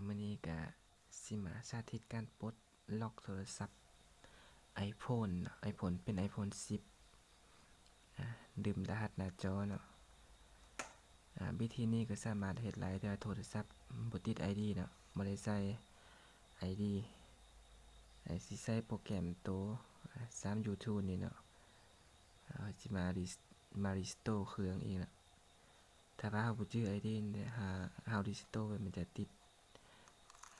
ມື້ນີ້ກະຊິມາສາທິດການປົດລັອກໂທລະສັບໄອໂຟນເນາະ, ໄອໂຟນ ເປັນໄອໂຟນສິບ ອາ ດຶມລະຫັດໜ້າຈໍເນາະ. ອາ ວິທີນີ້ກໍສາມາດເຮັດໄດ້ ແຕ່ວ່າໂທລະສັບບໍ່ຕິດໄອດີເນາະ, ບໍ່ໄດ້ໃສ່ໄອດີ. ອາ ຊິໃຊ້ໂປຣແກຣມໂຕ ອາ ສາມຢູທູນີ້ເນາະ, ເຮົາຊິມາຣີສ- ມາຣີສະໂຕເຄື່ອງອີກເນາະ. ຖ້າວ່າເຮົາບໍ່ຈື່ໄອດີ ເຮົາ ເຮົາຣີສະໂຕໄວ້ ມັນຈະຕິດ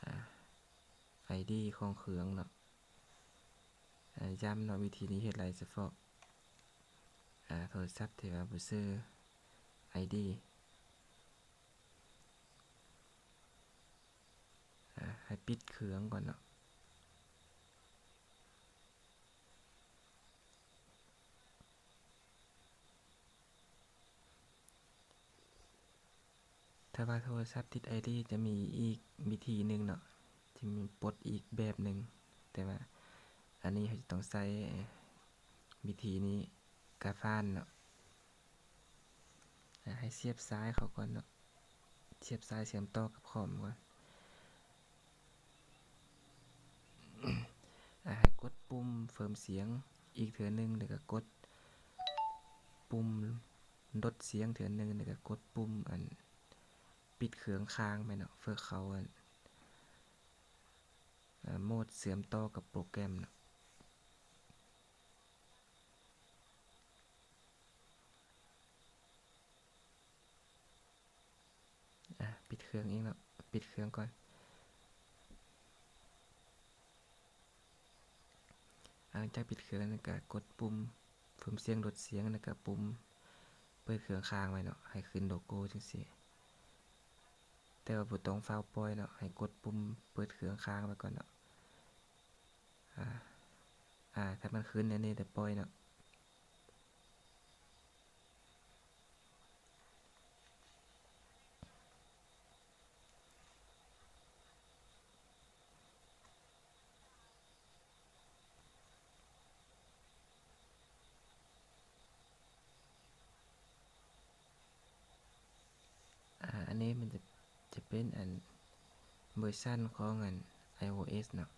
ອາ ໄອດີຂອງເຄື່ອງເນາະ. ອາ ຢ້ຳເນາະ, ວິທີນີ້ເຮັດໄດ້ສະເພາະ ອາ ໂທລະສັບທີ່ວ່າບໍ່ໃສ່ໄອດີ. ອາ ໃຫ້ປິດເຄື່ອງກ່ອນເນາະ. ຖ້າວ່າໂທລະສັບຕິດໄອດີ ຈະມີອີກວິທີໜຶ່ງເນາະ, ຈະມີປົດອີກແບບໜຶ່ງ, ແຕ່ວ່າອັນນີ້ເຮົາຈະຕ້ອງໃຊ້ວິທີນີ້ກະຜ່ານເນາະ. ອາ ໃຫ້ສຽບສາຍເຂົ້າກ່ອນເນາະ, ສຽບສາຍເຊື່ອມຕໍ່ກັບຄອມກ່ອນ. ອາ ໃຫ້ກົດປຸ່ມເພີ່ມສຽງອີກເທື່ອໜຶ່ງ ແລ້ວກໍກົດປຸ່ມລົດສຽງເທື່ອໜຶ່ງ ແລ້ວກໍກົດປຸ່ມອັນປິດເຄື່ອງຄ້າງໄປເນາະ ເພື່ອເຂົ້າອັນ ອາ ໂໝດເຊື່ອມຕໍ່ກັບໂປຣແກຣມເນາະ. ອາ ປິດເຄື່ອງອີກເນາະ, ປິດເຄື່ອງກ່ອນ. ຫຼັງຈາກປິດເຄື່ອງແລ້ວກະກົດປຸ່ມເພີ່ມສຽງ ລົດສຽງ ແລ້ວກະປຸ່ມເປີດເຄື່ອງຄ້າງໄວ້ເນາະ, ໃຫ້ຂຶ້ນໂລໂກ້ຈັ່ງຊີ້. ແຕ່ວ່າບໍ່ຕ້ອງຟ້າວປ່ອຍເນາະ, ໃຫ້ກົດປຸ່ມເປີດເຄື່ອງຄ້າງໄວ້ກ່ອນເນາະ. ອາ ອາ ຖ້າມັນຂຶ້ນແນວນີ້ແລ້ວປ່ອຍເນາະ. ອາ ອັນນີ້ມັນຈະ ຈະເປັນອັນເວີຊັນຂອງອັນໄອໂອເອສເນາະ.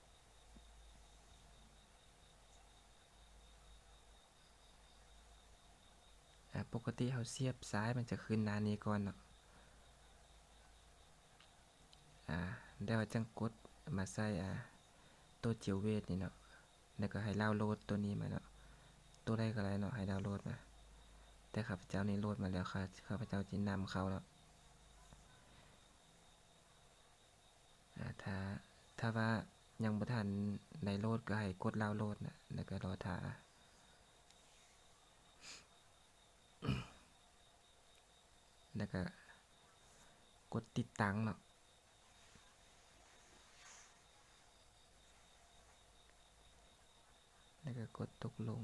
ອາ ປົກກະຕິເຮົາສຽບສາຍ ມັນຈະຂຶ້ນໜ້ານີ້ກ່ອນເນາະ. ອາ ແລ້ວເຮົາຈັ່ງກົດມາໃສ່ ອາ ໂຕເຈວເວດນີ້ເນາະ, ແລ້ວກໍໃຫ້ດາວໂຫຼດໂຕນີ້ມາເນາະ, ໂຕໃດກໍໄດ້ເນາະ ໃຫ້ດາວໂຫຼດມາ. ແຕ່ຂ້າພະເຈົ້ານີ້ໂຫຼດມາແລ້ວ, ຂ້າ ຂ້າພະເຈົ້າຈະນຳເຂົ້າເນາະ. ອາ ຖ້າ ຖ້າວ່າຍັງບໍ່ທັນໄດ້ໂຫຼດ ກໍໃຫ້ກົດດາວໂຫຼດນະ ແລ້ວກໍລໍຖ້າ ແລ້ວກໍກົດຕິດຕັ້ງເນາະ. ແລ້ວກໍກົດຕົກລົງ.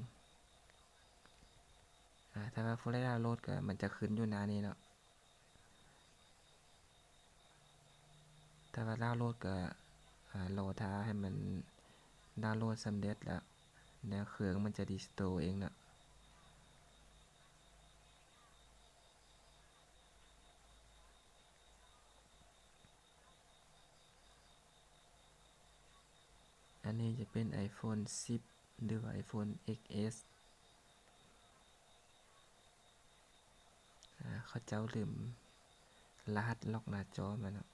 ອາ ຖ້າວ່າຜູ້ໃດດາວໂຫຼດກໍມັນຈະຂຶ້ນຢູ່ໜ້ານີ້ເນາະ. ຖ້າວ່າດາວໂຫຼດກໍ ອາ ລໍຖ້າໃຫ້ມັນດາວໂຫຼດສຳເລັດແລ້ວ ແລ້ວເຄື່ອງມັນຈະຣີສະໂຕເອງເນາະ. ອັນນີ້ຈະເປັນໄອໂຟນສິບ ຫຼືວ່າໄອໂຟນເອັກເອສ. ອາ ເຂົາເຈົ້າລືມລະຫັດລັອກໜ້າຈໍມາເນາະ.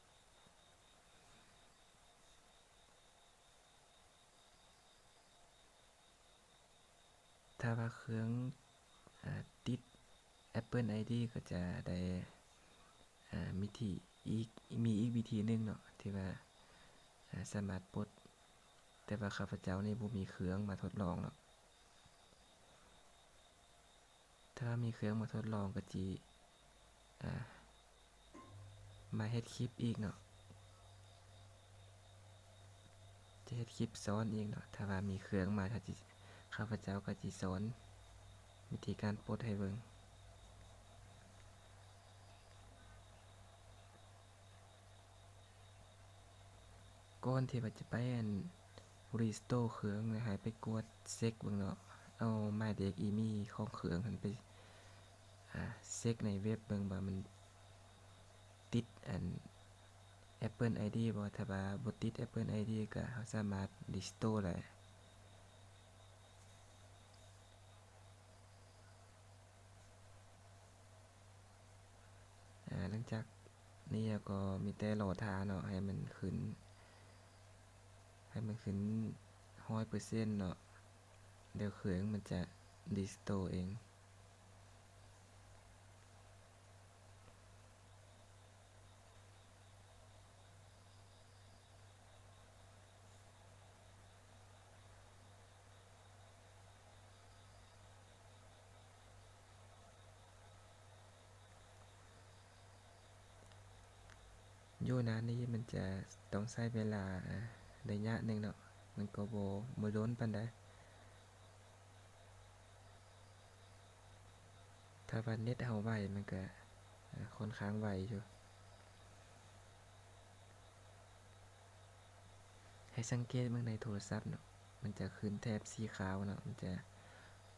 ຖ້າວ່າເຄື່ອງ ອາ ຕິດ Apple ໄອ ດີ ກໍຈະໄດ້ ອາ ມີທີ່ອີກ ມີອີກວິທີໜຶ່ງເນາະ ທີ່ວ່າ ອາ ສາມາດປົດ, ແຕ່ວ່າຂ້າພະເຈົ້ານີ້ບໍ່ມີເຄື່ອງມາທົດລອງເນາະ. ຖ້າມີເຄື່ອງມາທົດລອງກໍຊິ ອາ ມາເຮັດຄລິບອີກເນາະ, ຈະເຮັດຄລິບສອນອີກເນາະ. ຖ້າວ່າມີເຄື່ອງມາ ຖ້າຊິ ຂ້າພະເຈົ້າກໍຊິສອນວິທີການປົດໃຫ້ເບິ່ງ. ກ່ອນທີ່ວ່າຈະໄປອັນ restore ເຄື່ອງນະ ໃຫ້ໄປກວດເຊັກເບິ່ງເນາະ, ເອົາໝາຍເລກອີມີຂອງເຄື່ອງຫັ້ນໄປ ອາ ເຊັກໃນເວັບເບິ່ງວ່າມັນຕິດອັນ Apple ID ບໍ່? ຖ້າວ່າບໍ່ຕິດ Apple ID ກໍເຮົາສາມາດ restore ໄດ້. ອາ ຫຼັງຈາກນີ້ແລ້ວກໍມີແຕ່ລໍຖ້າເນາະ ໃຫ້ມັນຂຶ້ນ ໃຫ້ມັນຂຶ້ນຮ້ອຍເປີເຊັນເນາະ ດຽວເຄື່ອງມັນຈະ restore ເອງ. ຢູ່ນານນີ້ມັນຈະຕ້ອງໃຊ້ເວລາໄລຍະໜຶ່ງເນາະ ມັນກໍບໍ່ ບໍ່ດົນປານໃດ. ຖ້າວ່າເນັດເຮົາໄວ ມັນກະ ອາ ຄ່ອນຂ້າງໄວຢູ່. ໃຫ້ສັງເກດເບິ່ງໃນໂທລະສັບເນາະ ມັນຈະຂຶ້ນແຖບສີຂາວເນາະ ມັນຈະ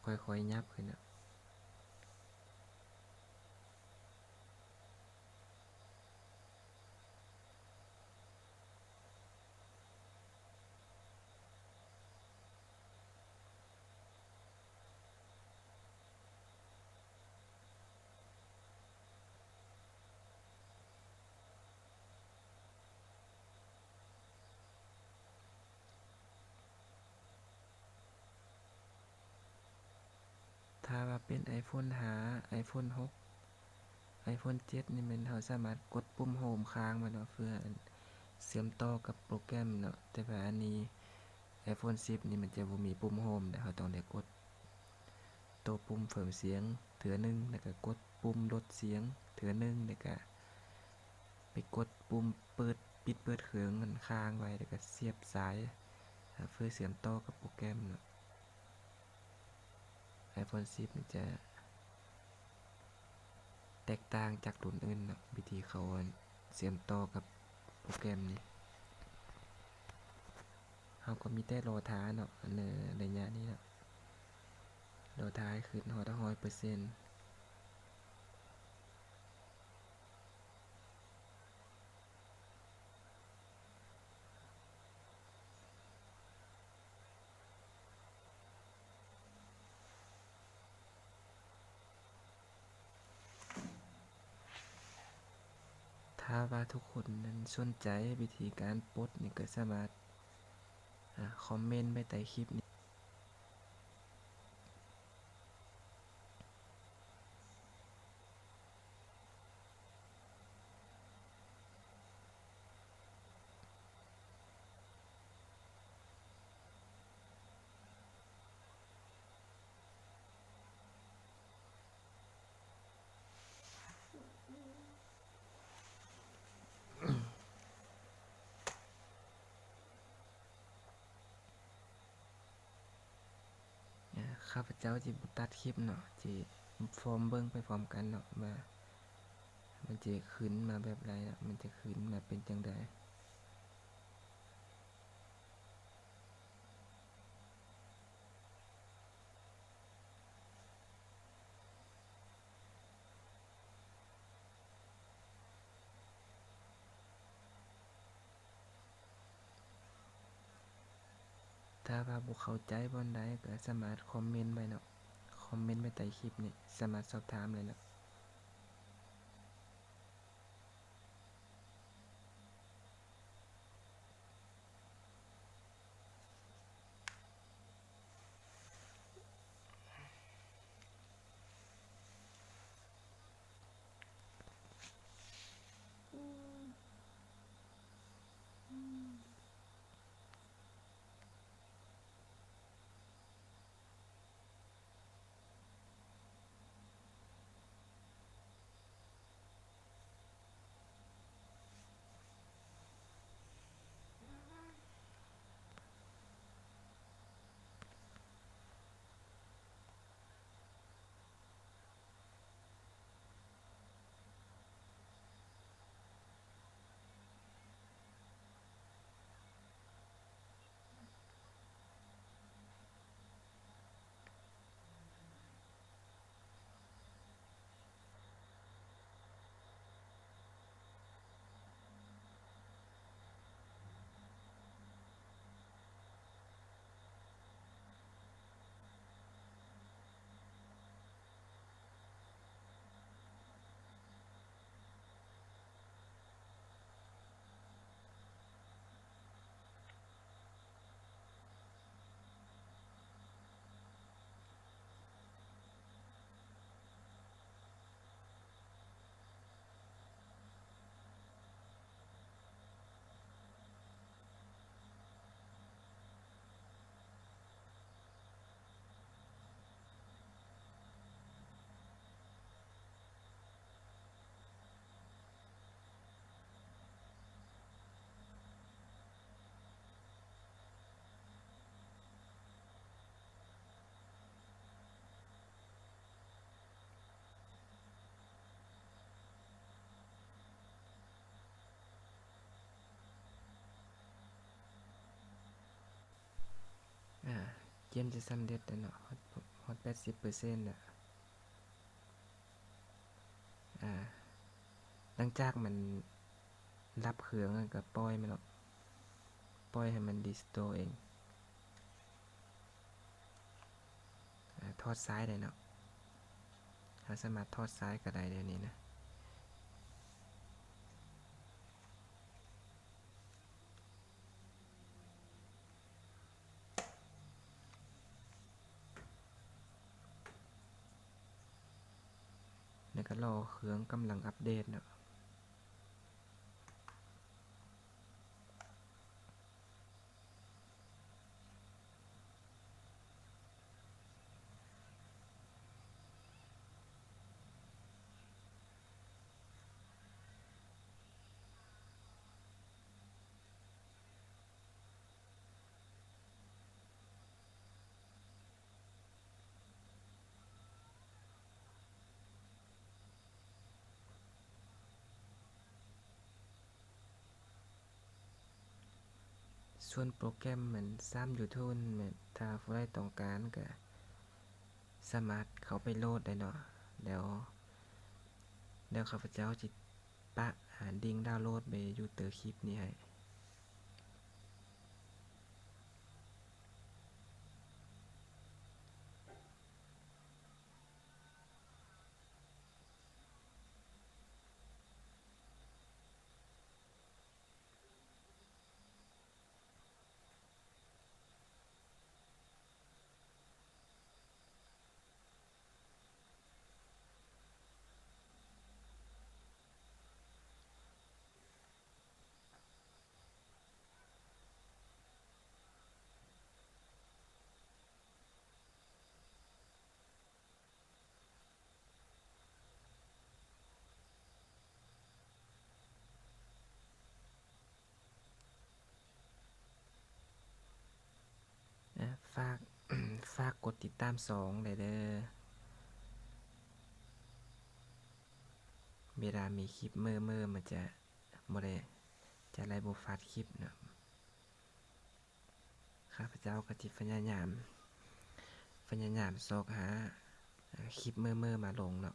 ຄ່ອຍໆຫຍັບຂຶ້ນເນາະ. ຖ້າວ່າເປັນ iPhone ຫ້າ iPhone ຫົກ iPhone ເຈັດ ນີ້ແມ່ນເຮົາສາມາດກົດປຸ່ມໂຮມຄ້າງໄວ້ເນາະ ເພື່ອເຊື່ອມຕໍ່ກັບໂປຣແກຣມເນາະ ແຕ່ວ່າອັນນີ້ iPhone ສິບ ນີ້ມັນຈະບໍ່ມີປຸ່ມໂຮມ ແລະ ເຮົາຕ້ອງໄດ້ກົດໂຕປຸ່ມເພີ່ມສຽງເທື່ອໜຶ່ງ ແລ້ວກະກົດປຸ່ມລົດສຽງເທື່ອໜຶ່ງ ແລ້ວກະໄປກົດປຸ່ມເປີດ ປິດເປີດເຄື່ອງຫັ້ນຄ້າງໄວ້ ແລ້ວກະສຽບສາຍ ເພື່ອເຊື່ອມຕໍ່ກັບໂປຣແກຣມເນາະ. iPhone ສິບ ນີ້ຈະແຕກຕ່າງຈາກລຸ້ນອື່ນເນາະ ວິທີເຂົາເຊື່ອມຕໍ່ກັບໂປຣແກຣມນີ້ ເຮົາກໍມີແຕ່ລໍຖ້າເນາະ ໃນໄລຍະນີ້ເນາະ ລໍຖ້າໃຫ້ຂຶ້ນຮອດຮ້ອຍເປີເຊັນ. ຖ້າວ່າທຸກຄົນນັ້ນສົນໃຈວິທີການປົດນີ້ ກໍສາມາດ ອາ ຄອມເມັນໄວ້ໃຕ້ຄລິບນີ້. ອາ ຂ້າພະເຈົ້າຊິບໍ່ຕັດຄລິບເນາະ ຊິຟ້ອມເບິ່ງໄປພ້ອມກັນເນາະ ວ່າມັນຊິຂຶ້ນມາແບບໃດເນາະ ມັນຈະຂຶ້ນມາເປັນຈັ່ງໃດ. ຖ້າວ່າບໍ່ເຂົ້າໃຈບ່ອນໃດ ກໍສາມາດຄອມເມັນໄວ້ເນາະ ຄອມເມັນໄວ້ໃຕ້ຄລິບນີ້ ສາມາດສອບຖາມໄດ້ເນາະ. ອືມ. ກມຈະສຳເລັດແລ້ວເນາະ ຮອດ ຮອດແປດສິບເປີເຊັນແລ້ວ. ອາ ຫຼັງຈາກມັນລັບເຄື່ອງ ແລ້ວກໍປ່ອຍມັນເນາະ ປ່ອຍໃຫ້ມັນຣີສະໂຕເອງ. ອາ ຖອດສາຍໄດ້ເນາະ ເຮົາສາມາດຖອດສາຍກໍໄດ້ແນວນີ້ນະ. ແລ້ວກໍລໍເຄື່ອງກຳລັງອັບເດດເນາະ. ສ່ວນໂປຣແກຣມແມ່ນ ສາມຢູທູບ ແມ່ນ ຖ້າຜູ້ໃດຕ້ອງການກໍສາມາດເຂົ້າໄປໂຫຼດໄດ້ເນາະ. ແລ້ວ ແລ້ວຂ້າພະເຈົ້າຊິປະ ອາ ລິ້ງດາວໂຫຼດໄປຢູ່ໃຕ້ຄລິບນີ້ໃຫ້. ອ່າ ຝາກ ຝາກກົດຕິດຕາມຊ່ອງໄດ້ເດີ. ເວລາມີຄລິບເມີໆ ມັນຈະບໍ່ໄດ້ ຈະໄດ້ບໍ່ພາດຄລິບເນາະ. ຂ້າພະເຈົ້າກໍຊິພະຍາຍາມ ພະຍາຍາມຊອກຫາ ເອີ ຄລິບເມີໆ ມາລົງເນາະ.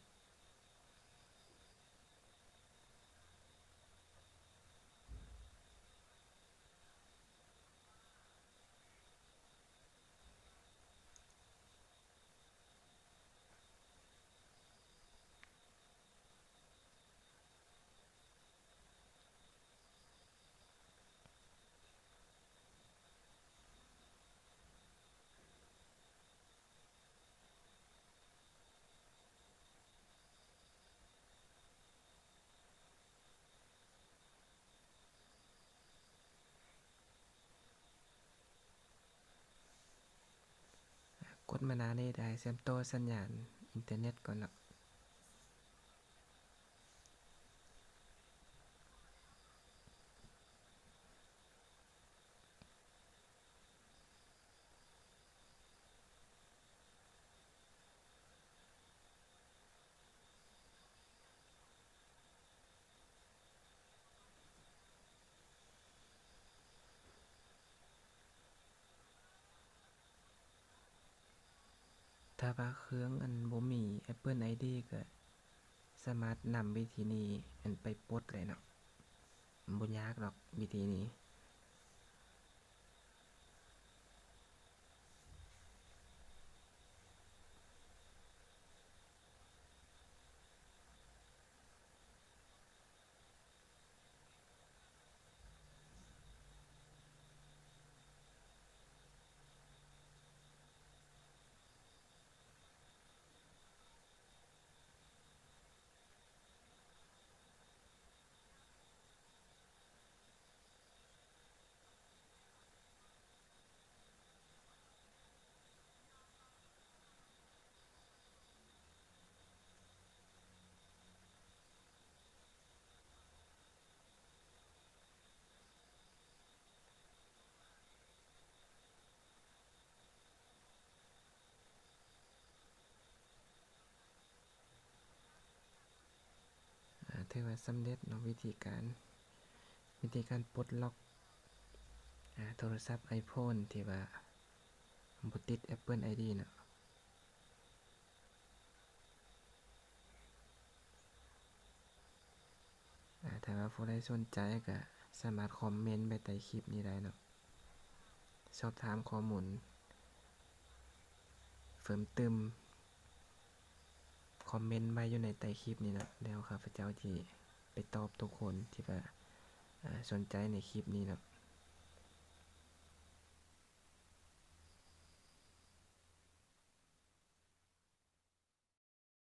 ກົດມາໜ້ານີ້ໄດ້ ເຊື່ອມຕໍ່ສັນຍານອິນເຕີເນັດກ່ອນເນາະ. ຖ້າວ່າເຄື່ອງອັນບໍ່ມີ Apple ID ກໍສາມາດນຳວິທີນີ້ ອັນ ໄປປົດໄດ້ເນາະ. ບໍ່ຍາກດອກວິທີນີ້. ອາ ຖືວ່າສຳເລັດເນາະ ວິທີການ ວິທີການປົດລັອກ ອາ ໂທລະສັບ iPhone ທີ່ວ່າ ບໍ່ຕິດ Apple ID ເນາະ. ອາ ຖ້າວ່າຜູ້ໃດສົນໃຈກໍສາມາດຄອມເມັນໄວ້ໃຕ້ຄລິບນີ້ໄດ້ເນາະ, ສອບຖາມຂໍ້ມູນເພີ່ມຕື່ມ ຄອມເມັນໄວ້ຢູ່ໃນໃຕ້ຄລິບນີ້ເນາະ, ແລ້ວຂ້າພະເຈົ້າຊິໄປຕອບທຸກຄົນທີ່ວ່າ ອາ ສົນໃຈໃນຄລິບນີ້ເນາະ.